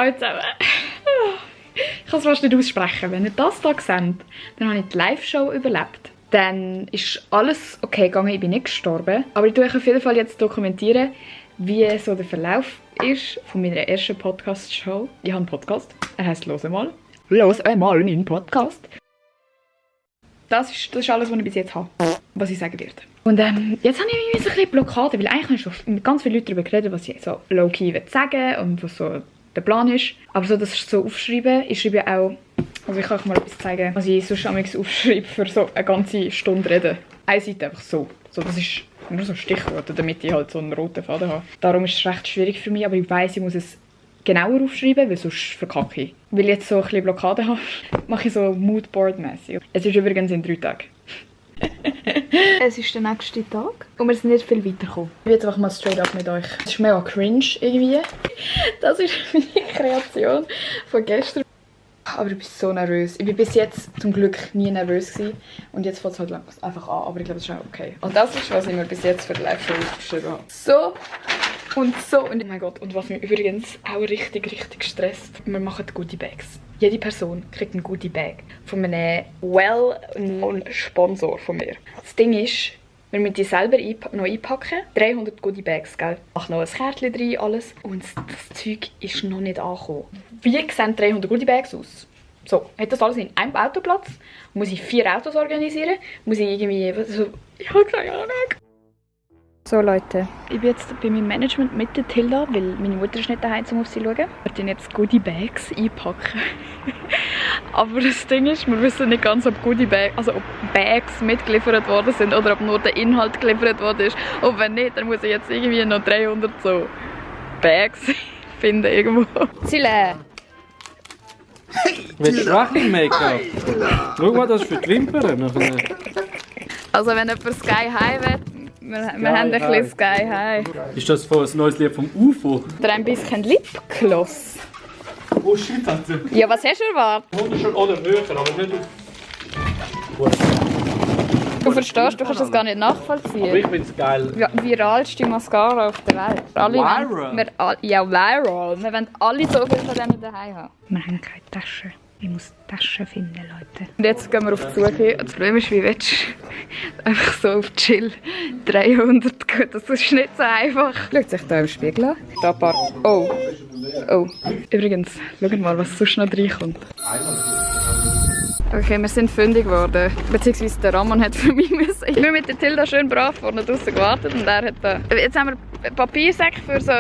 Hallo zusammen. Ich kann es fast nicht aussprechen. Wenn ihr das hier seht, dann habe ich die Live-Show überlebt. Dann ist alles okay gegangen, ich bin nicht gestorben. Aber ich tue euch auf jeden Fall jetzt dokumentieren, wie so der Verlauf ist von meiner ersten Podcast-Show. Ich habe einen Podcast, er heisst «Los einmal». «Los einmal meinen Podcast». Das ist alles, was ich bis jetzt habe, was ich sagen werde. Und jetzt habe ich irgendwie so ein bisschen Blockade, weil eigentlich habe ich schon mit ganz vielen Leuten darüber geredet, was ich so low-key sagen und was so der Plan ist. Aber so, das so aufschreiben, ich schreibe auch, also ich kann euch mal etwas zeigen, was ich sonst aufschreibe für so eine ganze Stunde reden. Eine Seite einfach so. Das ist nur so Stichworte, damit ich halt so einen roten Faden habe. Darum ist es recht schwierig für mich, aber ich weiss, ich muss es genauer aufschreiben, weil sonst verkacke ich. Weil ich jetzt so ein bisschen Blockade habe, mache ich so Moodboard-mäßig. Es ist übrigens in 3 Tagen. Es ist der nächste Tag und wir sind nicht viel weitergekommen. Ich will jetzt einfach mal straight up mit euch. Es ist mega cringe irgendwie. Das ist meine Kreation von gestern. Aber ich bin so nervös. Ich war bis jetzt zum Glück nie nervös gewesen. Und jetzt fängt es halt einfach an, aber ich glaube, das ist auch okay. Und das ist, was ich mir bis jetzt für die Live-Show aufgeschrieben habe. So und so. Und oh mein Gott, und was mich übrigens auch richtig stresst, wir machen Goodie Bags. Jede Person kriegt ein Goodie Bag von einem well-known Sponsor von mir. Das Ding ist, wir müssen die selber noch einpacken. 300 Goodie Bags, gell? Ich mache noch ein Kärtchen rein, alles. Und das Zeug ist noch nicht angekommen. Wie sehen 300 Goodie Bags aus? So, hat das alles in einem Autoplatz? Muss ich 4 Autos organisieren? Muss ich irgendwie... So, ich habe keine Ahnung. So Leute, ich bin jetzt bei meinem Management mit der Tilda, weil meine Mutter ist nicht daheim, um auf sie zu schauen. Wir tun jetzt Goodie Bags einpacken. Aber das Ding ist, wir wissen nicht ganz, ob Goodie Bags, also ob Bags mitgeliefert worden sind oder ob nur der Inhalt geliefert worden ist. Und wenn nicht, dann muss ich jetzt irgendwie noch 300 so Bags finden irgendwo. Zille! Willst du Rechnung-Make-up? Schau mal, das ist für die Wimpern. Also wenn jemand Sky High will, wir haben ein bisschen Sky High. Ist das von ein neues Lied vom UFO? Oder ein bisschen Lipgloss. Oh shit, Alter. Ja, was hast du erwartet? Oder höher, aber nicht auf... Du verstehst, du kannst das gar nicht nachvollziehen. Aber ich find's geil. Ja, viralste Mascara auf der Welt. Viral? Ja, viral. Wir wollen alle so viel von denen daheim haben. Wir haben keine Tasche. Ich muss Taschen finden, Leute. Und jetzt gehen wir auf die Suche. Das Problem ist, wie willst du einfach so auf Chill 300 gehen? Das ist nicht so einfach. Schaut sich da im Spiegel an. Da ein paar... Oh. Oh. Übrigens, schaut mal, was sonst noch reinkommt. Okay, wir sind fündig geworden. Beziehungsweise der Ramon hat für mich müssen. Ich bin mit der Tilda schön brav vorne draußen gewartet und er hat da... Jetzt haben wir Papiersäcke für so...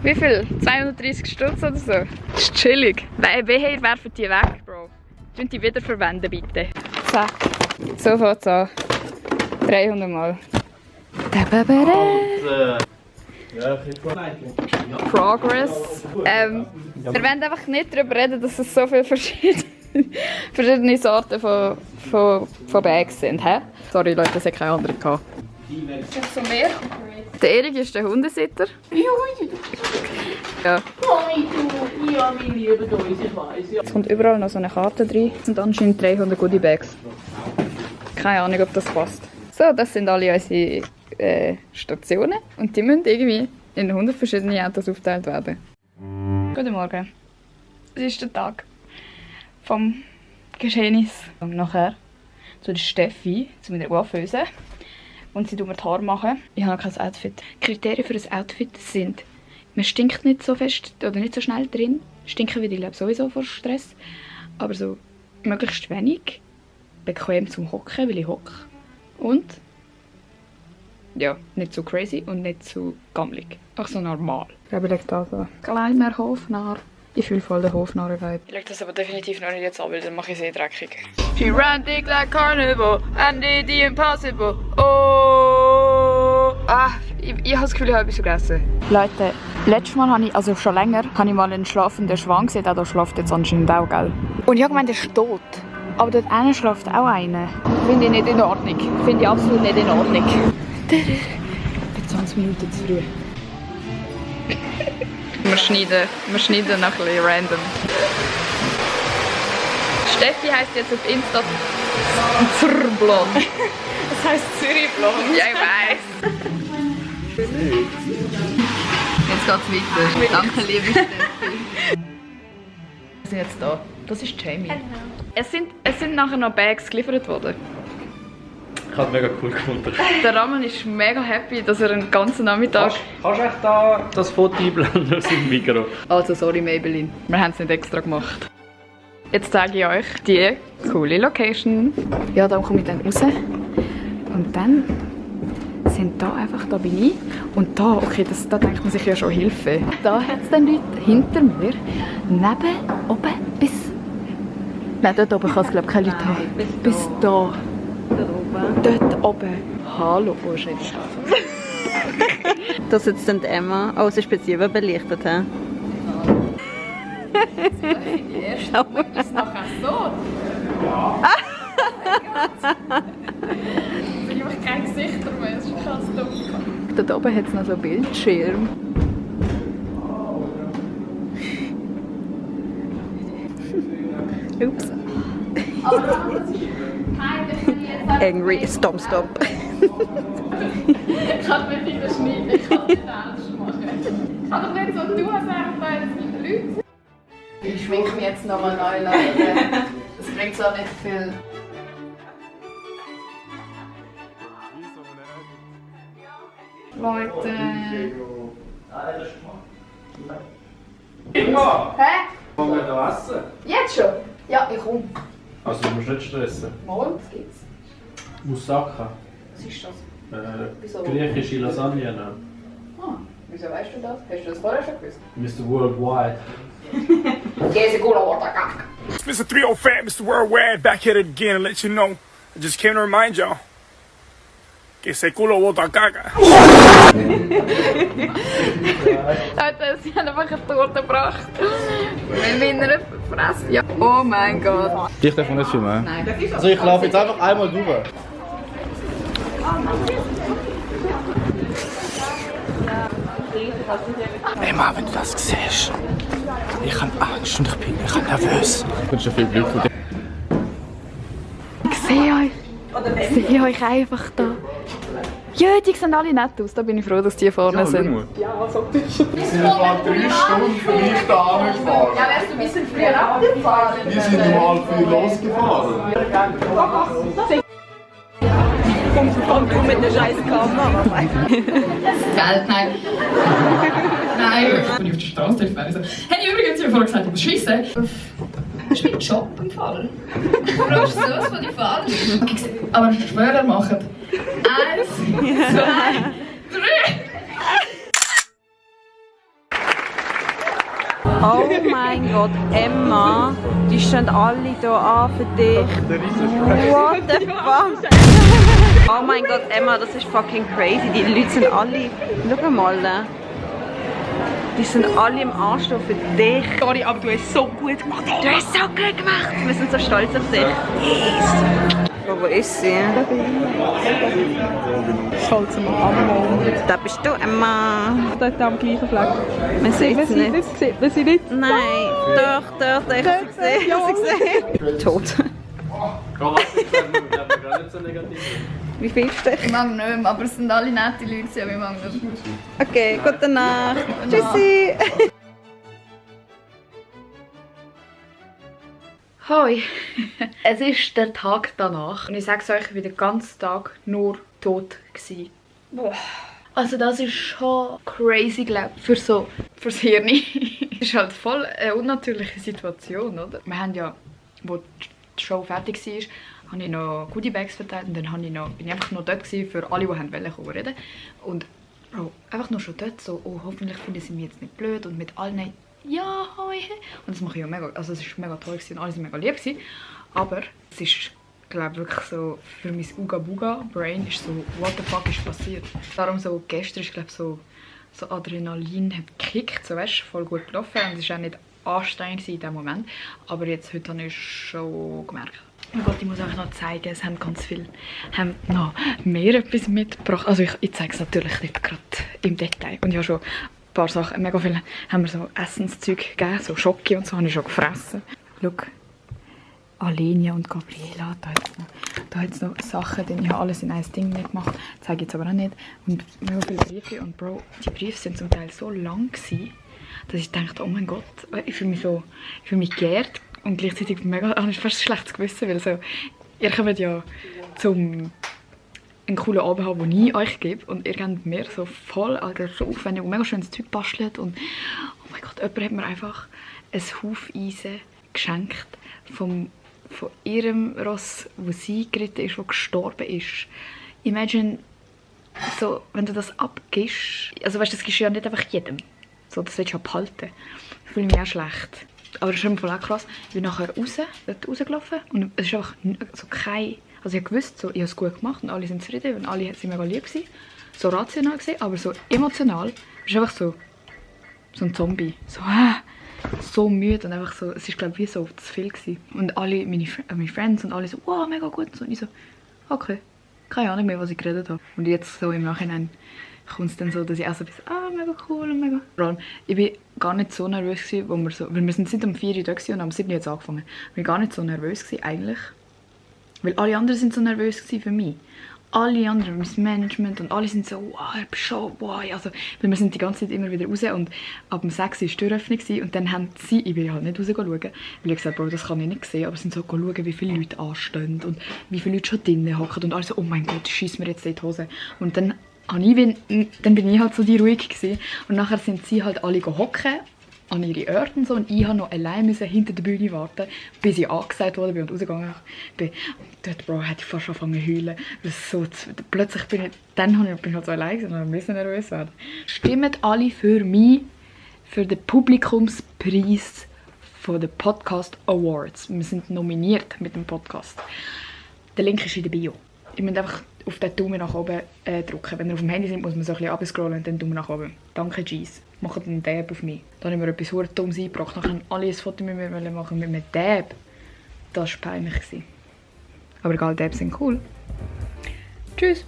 Wie viel? 230 Stutz oder so? Das ist chillig. Wehe, ihr werft die weg, Bro. Könnt die wiederverwenden, bitte. Zack. So fängt es an. 300 Mal. Progress. Wir wollen einfach nicht darüber reden, dass es so viele verschiedene Sorten von Bags sind. He? Sorry Leute, es hat keine andere gehabt. Ist so mehr? Der Erik ist der Hundesitter. Ja. Ja, wir lieben uns, ich weiss. Es kommt überall noch so eine Karte rein. Es sind anscheinend 300 Goodie Bags. Keine Ahnung, ob das passt. So, das sind alle unsere Stationen. Und die müssen irgendwie in 100 verschiedene Autos aufgeteilt werden. Guten Morgen. Es ist der Tag vom Geschehnis. Und nachher zu der Steffi, zu meiner Coiffeuse. Und sie tut mir die Haare machen. Ich habe noch kein Outfit. Die Kriterien für ein Outfit sind, man stinkt nicht so fest oder nicht so schnell drin. Stinken würde ich sowieso vor Stress. Aber so möglichst wenig. Bequem zum Hocken, weil ich hocke. Und ja, nicht zu crazy und nicht zu gammelig. Auch so normal. Ich glaube, ich lege da so kleiner Hofnarr. Ich fühle voll den Hofnarr-Vibe. Ich lege das aber definitiv noch nicht jetzt an, weil dann mache ich es dreckig. She ran thick like carnival and did the impossible. Oh! Ah, ich habe das Gefühl, ich habe etwas vergessen. Leute, letztes Mal habe ich, also schon länger, habe ich mal einen schlafenden Schwan gesehen. Auch da schläft jetzt anscheinend auch, gell? Und ich habe gemeint, der ist tot. Aber dort einen schläft auch einer. Finde ich nicht in Ordnung. Finde ich absolut nicht in Ordnung. Ich bin 20 Minuten zu früh. Wir schneiden noch ein bisschen random. Steffi heisst jetzt auf Insta Zrblon. Das heisst Zürichblond. Ja, ich weiss. Jetzt geht's weiter. Danke, liebe Steffi. Wir sind jetzt da. Das ist Jamie. Es sind nachher noch Bags geliefert worden. Ich habe es mega cool gefunden. Der Raman ist mega happy, dass er einen ganzen Nachmittag... Kannst du echt da das Foto einblenden aus dem Mikro? Also sorry Maybelline, wir haben es nicht extra gemacht. Jetzt zeige ich euch die coole Location. Ja, da komme ich dann raus. Und dann sind da einfach, da bin ich. Und da, okay, da denkt man sich ja schon Hilfe. Da hat es dann Leute hinter mir, neben, oben, bis... Nein, dort oben kann es glaube ich keine Leute haben. Bis da. Dort oben. Hallo, Bursche. Da sitzt dann Emma. Oh, sie ist speziell belichtet, hä? Die erste ist nachher so. Ich habe kein Gesicht mehr, das ist ganz dumm. Dort oben hat es noch so einen Bildschirm. Ups. Angry, stop. Ich kann mir nicht schneiden, ich kann nicht ernst machen. Ich kann doch nicht so tun, als wären da jetzt viele Leute. Ich schminke mich jetzt nochmal neu, Leute. Das bringt so nicht viel. Leute. Hä? Wollen wir da essen? Jetzt schon? Ja, ich komme. Also du musst nicht stressen. Mal, was gibt's? Moussaka. Was ist das? Wieso? Griechische Lasagne. Ah, wieso weißt du das? Hast du das vorher schon gewusst? Mr. Worldwide. Käse, Cola, Water, Kack. It's Mr. 305, Mr. Worldwide, back at it again to let you know. I just came to remind y'all. Que se culo bota caca. Leute, sie haben einfach eine Torte gebracht. Mit meiner Fresse. Ja. Oh mein Gott. Dich darf man nicht filmen. Nein. Also ich laufe jetzt einfach einmal durch. Emma, wenn du das siehst, ich habe Angst und ich bin nervös. Ich bin schon viel Glück von dir. Ich sehe euch einfach da. Ja, die sehen alle nett aus. Da bin ich froh, dass die vorne sind. Wir sind vor 3 Stunden für mich da angefahren. Ja, wärst du ein bisschen früher abgefahren? Wir sind um 3:30 losgefahren. Und du mit der scheiß Kamera. Geld, nein. Nein. Ich bin auf der Straße. Hey, übrigens, ich habe vorher gesagt, ich muss schiessen. Das ist mein Job im Fall. Du brauchst sowas von dir falsch. Aber schwerer machen. 1, 2, 3. Oh mein Gott, Emma, die stehen alle hier an für dich. What the fuck? Oh mein Gott, Emma, das ist fucking crazy. Die Leute sind alle. Schau mal. Die sind alle im Anstehen für dich. Sorry, aber du hast so gut gemacht. Du hast so gut gemacht. Wir sind so stolz auf dich. Wo ist sie? Stolz am Ammo. Da bist du, Emma. Dort am gleichen Fleck. Man sieht es nicht. Sieht man sie nicht? Nein, doch, ich habe sie gesehen. Ich habe sie gesehen. Tot. Wie fühlst du dich? Ich mag nicht mehr, aber es sind alle nette Leute, aber ich mag nicht. Okay, gute Nacht. Tschüssi. Hoi. Es ist der Tag danach und ich sage es euch, ich war den ganzen Tag nur tot gewesen. Boah. Also das ist schon crazy, glaube ich, fürs Hirn. Das ist halt voll eine unnatürliche Situation, oder? Wir haben ja, wo die Show fertig war, habe ich noch Goodiebags verteilt und dann bin ich einfach noch dort gewesen für alle, die reden wollten. Und Bro, einfach nur schon dort so, oh, hoffentlich finden sie mich jetzt nicht blöd und mit allen, ja, hoi. Und das mache ich ja mega, also es war mega toll gewesen und alle waren mega lieb gewesen. Aber es ist, glaube wirklich so, für mein Uga-Buga-Brain ist so, what the fuck ist passiert? Darum so, gestern ist, glaube so Adrenalin hat gekickt, so weißt, voll gut gelaufen und es war auch nicht anstrengend in diesem Moment. Aber jetzt, heute habe ich schon gemerkt. Oh Gott, ich muss euch noch zeigen, es haben ganz viele noch mehr etwas mitgebracht. Also ich zeige es natürlich nicht gerade im Detail. Und ich habe schon ein paar Sachen, mega viele haben mir so Essenszeug gegeben, so Schoki und so, habe ich schon gefressen. Schau, Alenia und Gabriela, da hat es noch Sachen, die ich habe alles in ein Ding mitgemacht. Das zeige ich jetzt aber auch nicht. Und mega viele Briefe und Bro, die Briefe sind zum Teil so lang gewesen, dass ich dachte, oh mein Gott, ich fühle mich geehrt und gleichzeitig mega, habe ich fast ein schlechtes Gewissen, weil so, ihr kommt ja zum einen coolen Abend haben, den ich euch gebe und ihr gebt mir so voll, Alter, so aufwendig und mega schönes Zeug bastelt und oh mein Gott, jemand hat mir einfach ein Hufeisen geschenkt von ihrem Ross, wo sie geritten ist, wo gestorben ist. Imagine, so, wenn du das abgibst, also weißt du, das gibst du ja nicht einfach jedem. So, das willst du ja behalten. Ich fühle mich auch schlecht. Aber das ist voll auch krass. Ich bin nachher rausgelaufen und es ist einfach so kein... Also ich wusste, so, ich habe es gut gemacht und alle sind zufrieden und alle sind mega lieb gewesen. So rational gewesen, aber so emotional. Es ist einfach so ein Zombie. So müde und einfach so, es ist glaube ich wie so zu viel gewesen. Und alle, meine Friends und alle so, wow, mega gut. Und ich so, okay, keine Ahnung mehr, was ich geredet habe. Und jetzt so im Nachhinein kommt es dann so, dass ich auch so ein bisschen, mega cool und mega... Vor allem, ich war gar nicht so nervös gewesen, weil wir sind seit um 4 Uhr da und am 7 Uhr jetzt angefangen. Ich war gar nicht so nervös gewesen, eigentlich. Weil alle anderen sind so nervös gewesen für mich. Alle anderen, das Management und alle sind so, wow, ich bin schon, wow. Also, weil wir sind die ganze Zeit immer wieder raus und ab dem 6 Uhr war die Türöffnung und dann haben sie, ich will halt nicht rausschauen, weil ich gesagt habe, Bro, das kann ich nicht sehen, aber sie sind so schauen, wie viele Leute anstehen und wie viele Leute schon drinnen hocken und alle so, oh mein Gott, schieß mir jetzt in die Hose. Und dann bin ich halt so die ruhig gewesen. Und nachher sind sie halt alle hocken an ihre Orte und so und ich musste noch allein hinter der Bühne warten, bis ich angesagt wurde und rausgegangen bin. Dort, Bro, hätte ich fast angefangen zu heulen. Plötzlich bin ich halt so allein gewesen und ein bisschen nervös werden. Stimmt alle für mich, für den Publikumspreis von den Podcast Awards. Wir sind nominiert mit dem Podcast. Der Link ist in der Bio. Ihr müsst einfach auf den Daumen nach oben drücken. Wenn ihr auf dem Handy seid, muss man so ein bisschen runterscrollen und dann Daumen nach oben. Danke, Jeez. Macht einen Dab auf mich. Dann habe ich mir etwas verdammt Dummes eingebracht. Dann haben alle ein Foto mit mir machen mit einem Dab. Das war peinlich. Aber egal, Dabs sind cool. Tschüss.